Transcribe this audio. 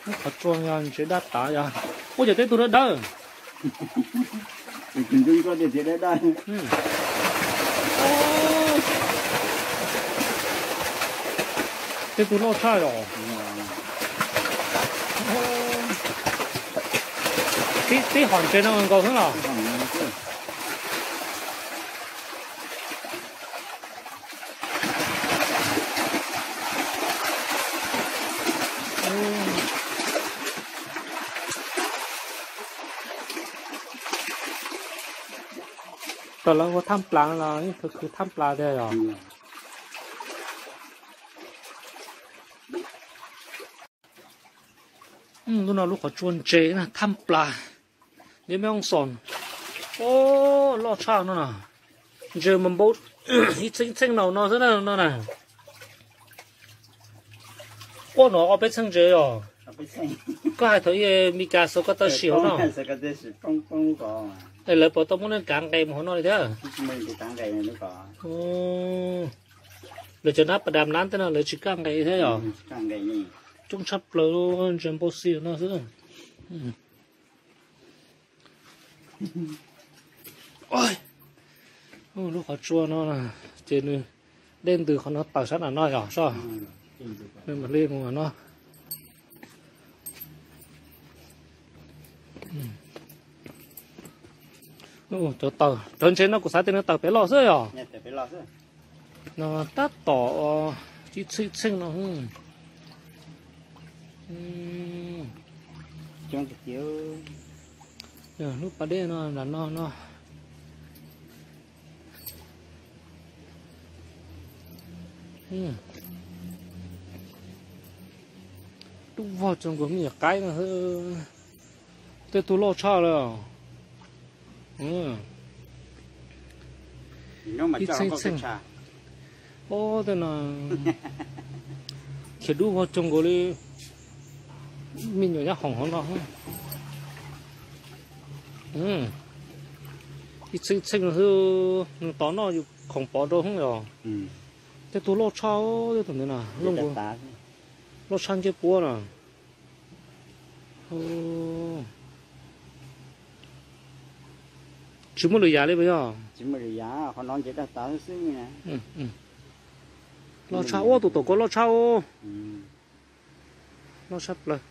Lub qhov tsua yog ntses daj tav yog. Ua cas tej tug dawb dawb. Tej tug loj tshaj yom. Tib hom ntses no nkaus xwb los. Tam lawv ua thaj nplas los yeej khwv khwv thaj nplas tiag yom. Lub no lub qhov tsua ntses na, thaj nplas, diez mét vuông xoom. Loj tshaj no na. Ntses mas npau ib txheej txheej no no xwb na no na. Quaj no ob peb txheej ntses os. Koj hais thaum ub Meskas xav koj tau sim hauv no. Es lawv puas tau muab nej kav nqes mus hauv no li thiab? Lawv cov nab pas dam nab tej no lawv tsis kaj nqes thiab yom? Coob tshaj plaws, ntses npau xi no xwb. Lub qhov tsua no ces nws dej ntws qhov no tawm sab nram no yog soj. Nws mam li mus no. Cov ntses no kuv xav tias nws tawm pem los xwb yog. No tab tom ib txheej txheej no. Lub pas dej no nram no no. Dub vog txog nkaus me nyuam qaib no. Tej tug loj tshaj lawm. Ib txheej txheej. Ob tej no khiav dub vog txog nkaus li me nyuam nyab hoom hauv no. Ib txheej txheej no xwb, nws tod noj yus khoom pov rau hwb yom. Tej tug loj tshaj, tej tug ntawd na, loj tshaj ncej puab na. Tsis muaj lwm yam li puas yog? Loj tshaj ub, tus tom ko loj tshaj ub. Loj tshaj plaws.